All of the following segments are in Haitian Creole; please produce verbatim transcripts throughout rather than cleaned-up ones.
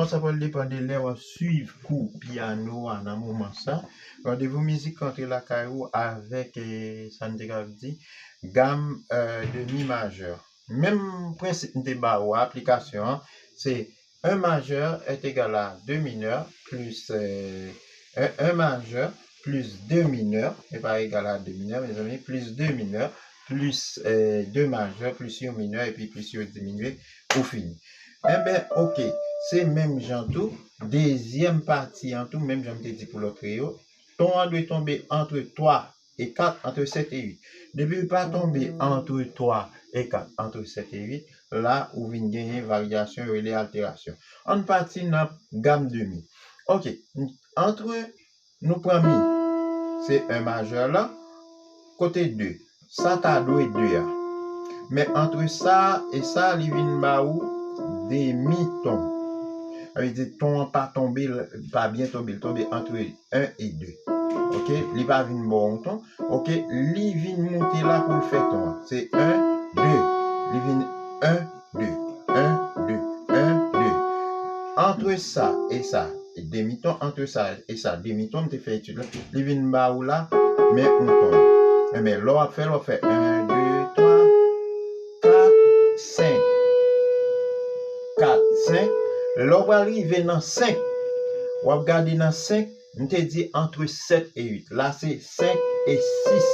Sa pral depann de lè w ap swiv kou pyano a nan moman sa. Randevou mizik antre lakay ou avèk, eh, sa n te ka di, gam, eh, de mi majè. Menm prensip m te ba ou a, aplikasyon an, se un majeur est égal à deux mineurs plus, eh, un, un majeur plus deux mineurs, e pa egal a de minè, mezanmi, plus de minè, plus, eh, de majè, plus yon minè, epi plus yo diminye, ou fini. Enben, oke, se menm jan tou, dezyèm pati an tou, menm jan m te di pou lòt yo, ton an dwe tonbe antre twa e kat, antre sèt e uit. Depi l pa tonbe antre twa e kat, antre sèt e uit, la ou vin genyen varyasyon yo rele alterasyon. Ann pati nan gam de mi. Oke, antre Nou pran mi, se un majè la, kote de, sa ta dwe de a. Men antre sa e sa, li vin ba ou demi ton. Sa vle di ton an pa tonbe, pa byen tonbe, li tonbe antre un e de. Oke, li pa vin ba w yon ton. Oke, li vin moute la pou l fè ton an. Se un, de. Li vin un, de, un, de, un, de. Antre sa e sa, demiton, antre sa e sa, demiton, m te fè etid la, li vin ba ou la, men yon ton. Enben, lè w ap fè l, w ap fè un, de, twa, kat, senk. Kat, senk. Lè w pral rive nan senk, w ap gade nan senk, m te di antre sèt e uit. La, se senk e sis.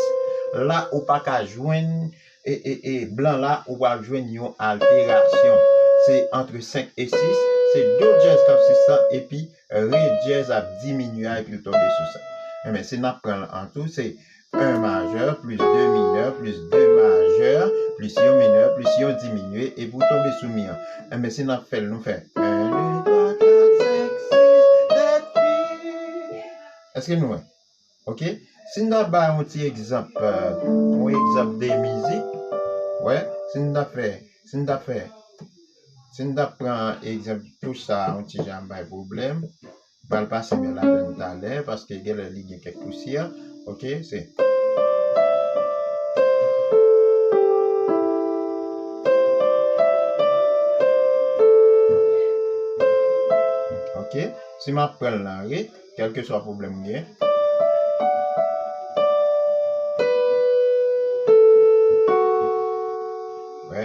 La, ou pa ka jwenn e, e, e, blan la, ou pral jwenn yon alterasyon. Se antre senk e sis, se do dyèz k ap sis la, epi re dyèz ap diminye a, epi l tonbe sou sa. Enben, si n ap pran l an tou, se un majè, plis de minè, plis de majè, plis yon minè, plis yon diminye, epi w tonbe sou mi an. Enben, si n ap fè l, nou fè un, de, twa, kat, senk, sis, sèt, uit. Èske nou wè? Oke? Si n ta bay yon ti egzanp, eh, yon egzanp de mizik, wè, si n ta fè, si n ta fè, si n ta pran egzanp touch sa a, yon ti jan ap bay pwoblèm, m pral pase men ladan l talè, paske genlè li gen kèk pousyè, oke, se. Oke, si m ap pran l nan re, kèlkeswa pwoblèm ou gen. Wè.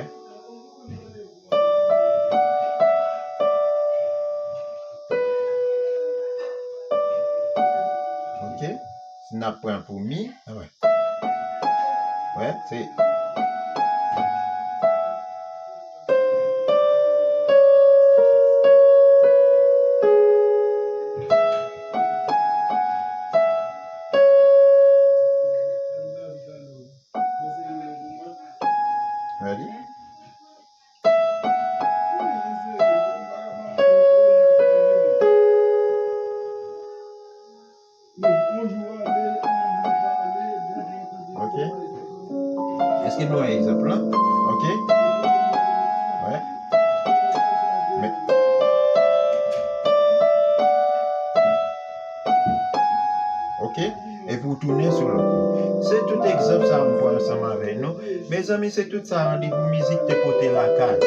Oke. Si n ap pran pou mi, wè. Wè, se. Ready? Ok. Èske nou wè egzanp lan? Ok. Wè. Men. Ok. Epi w tounen sou lòt. Se tout egzanp sa a m pran ansanm avè nou. Mezanmi, se tout sa Randevou Mizik te pote lakay.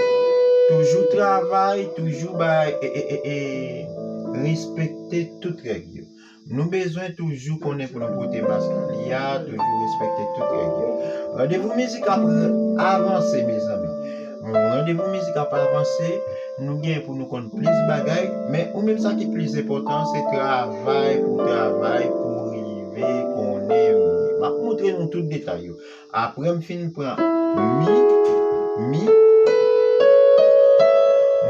Toujou travay, toujou bay, e, e, e, e, respekte tout règ yo. Nou bezwen toujou konnen pou nou pote maskali a, toujou respekte tout règ yo. Randevou Mizik ap avanse, mezanmi. Randevou Mizik ap avanse, nou gen pou nou konn plis bagay, men ou menm sa ki plis enpòtan, se travay pou travay pou rive konnen mi. M ap montre nou tout detay yo. Apre m fin pran mi, mi,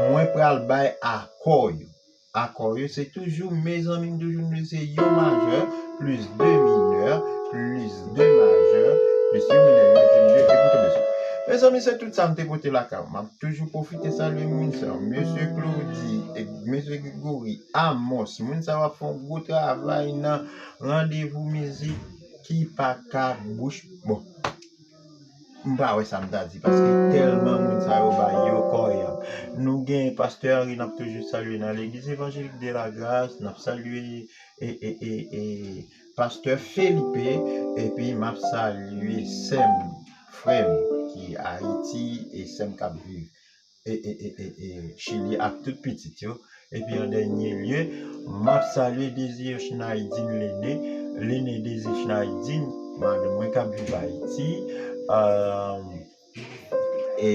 mwen pral bay akò yo. Akò yo, se toujou, mezanmi, m toujou di se yon majè, plis de minè, plis de majè, plis yon minè, yon diminye, epi tonbe sou. Mezanmi, se tout sa m te pote lakay ou. M ap toujou pwofite salye moun sa yo. Mesye Claudy, e, Mesye Gregory, Amos, moun sa yo ap fè yon gwo travay nan Randevou Mizik ki pa ka bouch. Bon. M pa wè sa m ta di, paske tèlman moun sa yo bay yo kò y ap. Nou gen Pastè Henry, n ap toujou salye nan Legliz Evanjelik de la Gras, n ap salye, e, e, e, e, Pastè Felipe, epi m ap salye sè m, frè m ki Ayiti, e sè m k ap viv e, e, e, e, e, Chili ak tout pitit yo. Epi an dènye lye, m ap salye Désir Schneidin Lene, Lene Désir Schneidin, madanm mwen k ap viv Ayiti. Euh, e,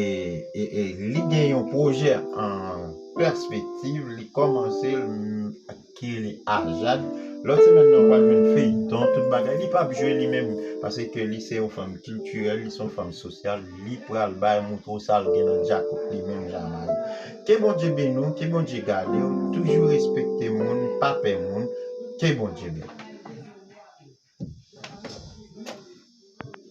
e, e li gen yon pwojè an pèspektiv, li kòmanse l, m, ki rele Ajad. Lòt semèn nan, w pral jwenn feyton, tout bagay. Li p ap jwe li menm, paske li se yon fanm kiltirèl, li se yon fanm sosyal. Li pral bay, moutre w sa l gen nan djakout li menm, Jan Mari. Ke Bondye beni w, ke Bondye gade w, toujou respekte moun, pa pè moun. Ke Bondye beni w.